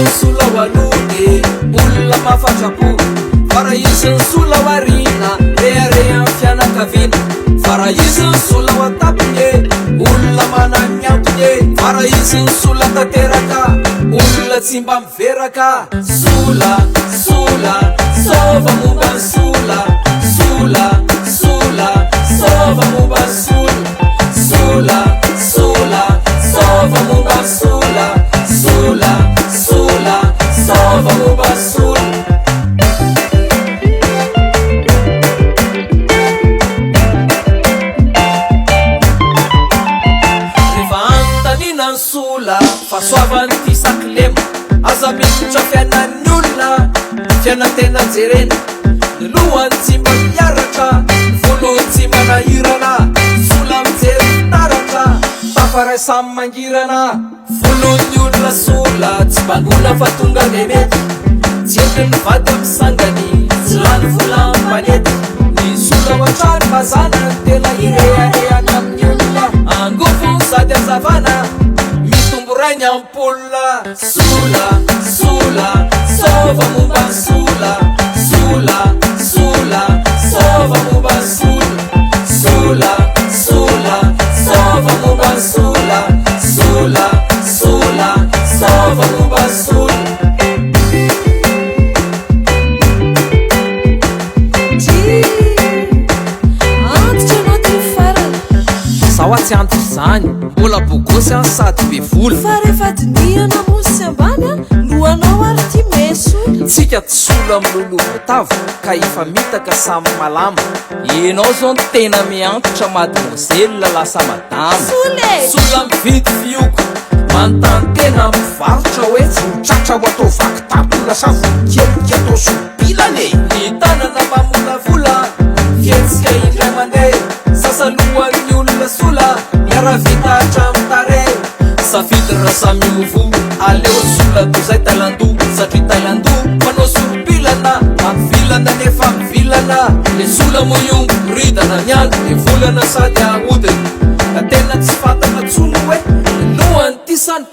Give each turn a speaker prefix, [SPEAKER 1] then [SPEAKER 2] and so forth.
[SPEAKER 1] ny sola ao aloha de olona mahafatra-po. Fa raha izy ny sola ao aoriana, reharehan'ny fianakaviana. Fa raha izy ny sola ao an-tampony e, olona manana ny antony e. Fa raha izy ny sola tanteraka, olona tsy mba miveraka. Sola, sola, sôva momba ny sola. Sola, sola, sôva momba ny sola. Sola, sola, sôva momba ny sola. Sola, sola, sôva momba ny sola. Rehefa anontaniana ny sola, fahasoavan'ity sakilema. Aza miditra fiainan'ny olona, fiainan-tena jerena. Ny lohany tsy mba miaratra, ny volony tsy manahirana. Sola mijery fitaratra, tafaray samy mangirana. Volon'ny olona sola, tsy bangoina fa tonga de mety. Tsy entin'ny vady amin'ny sangany, tsy lany vola amin'ny manety. Ny sola ao an-trano mazàna no tena ireharehana amin'ny olona. Angovo sady hazavana, mitombo ray ny ampoule. Sola, sola, sôva momba ny sola. Sola, sola, sôva momba ny sola. Sola, sola, sôva momba ny sola. Sola, sola, sôva momba ny sola.
[SPEAKER 2] Drii, antitra ianao ty farany.
[SPEAKER 1] Zaho atsy antitra izany, mbola bogosy aho sady be vola.
[SPEAKER 2] Fa rehefa dinihana ambony sy ambany an, lohanao ary ty mesola.
[SPEAKER 1] Tsika tsy sola miloloha voatavo ka hifamitaka samy malama. Enao zao no tena miantitra mademoiselle lasa madama.
[SPEAKER 2] Sola e!
[SPEAKER 1] Sola mividy fihogo, manontany tena mpivarotra hoe.
[SPEAKER 3] Volotratra ho atao vaky takona sa volon-kelika atao sobilana e!
[SPEAKER 1] Ny tanana mamolavola, fihetsika indray mandeha, sasalohan'ny olona sola, miara-vita hatramin'ny tarehy. Safidy raha samy miovo, aleo sola toy izay tailandoha, satria tailandoha manao sorom-pilana, mampivilana nefa mivilana. Le sola moa io miboridana, miandry le volana sady ahodina, ka tena tsy fantatra tsony hoe ny lohan'ity sa ny.